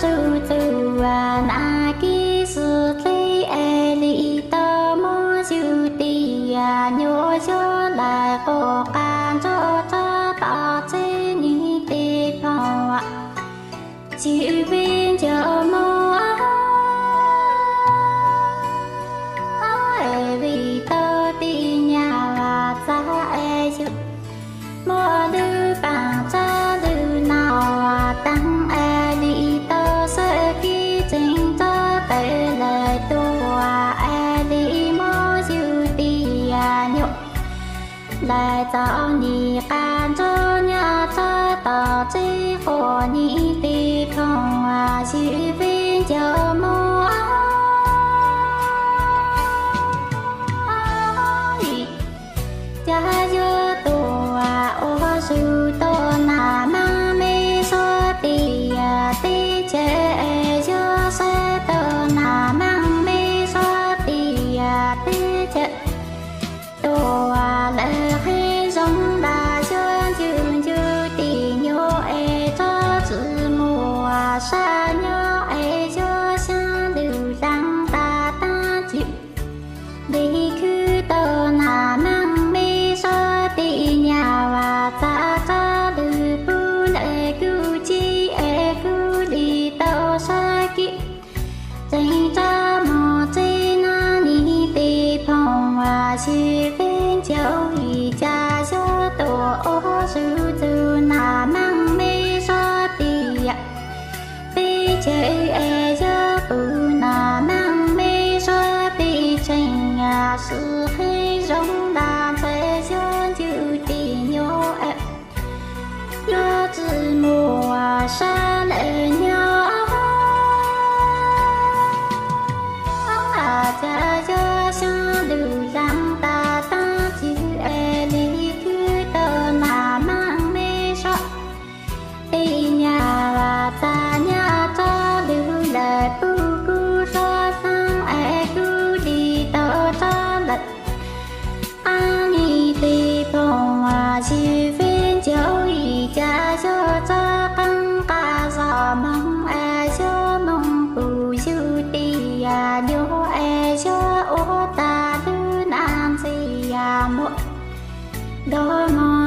Zuj zus nas kib xws dleb es li tau muab yug tias nyuam yog lawv quas qas nrog rab tom txeb nis tes phoom, xyov vim ncaus muaj vim tau tis nyam txaj es yug muaj lub paam tsab lug no taag es li tau xwb kib tseem rov pem lawm tuaj es li muab yug tias nyuam lawv txom nyem qas nrog nyab rab tom txeb quas nis tes phoom, xyov vim ncaus muaj cas yuav tuaj ua zug tau nas maab me suav tias teb chaws es yog saib tau nas maab me suav tias teb chaws tuaj lawm qhib zoo ntas xyov ncwg ncwg tis nyuam es rov tsi muaj sab nyob es yog xyaa lug laag tas taag tsi li khwb tau nas maab me suav tis nyam txaj rab lug pub lawm kuj tsi es kuj li tau sab kib tseem rov moog txeb nas nis tes phoom, xyov vim ncaus vim cas yuav tuaj ua zug txug nas maab me suav tias peb chaw es yog pum nas maab me suav peb tseem sib qhib zoo ntas ntxhais xyov ncwg tis nyuam yuav tsi muaj sab lawm nyob. Cas yuav xyaa lug laag tas taag tsi es li khwb tau nas maab me suav tis nyam txaj nyab rab lug lawm pub kuv suav xeeb es kuj li tau rov lawm qab nis tes phoom, xyov vim ncaus vim cas yuav rov qeeb qas zog moog es xyov moog pum yug tias nyuam es xyov ua tas lub nas ntxhias muaj nrov moog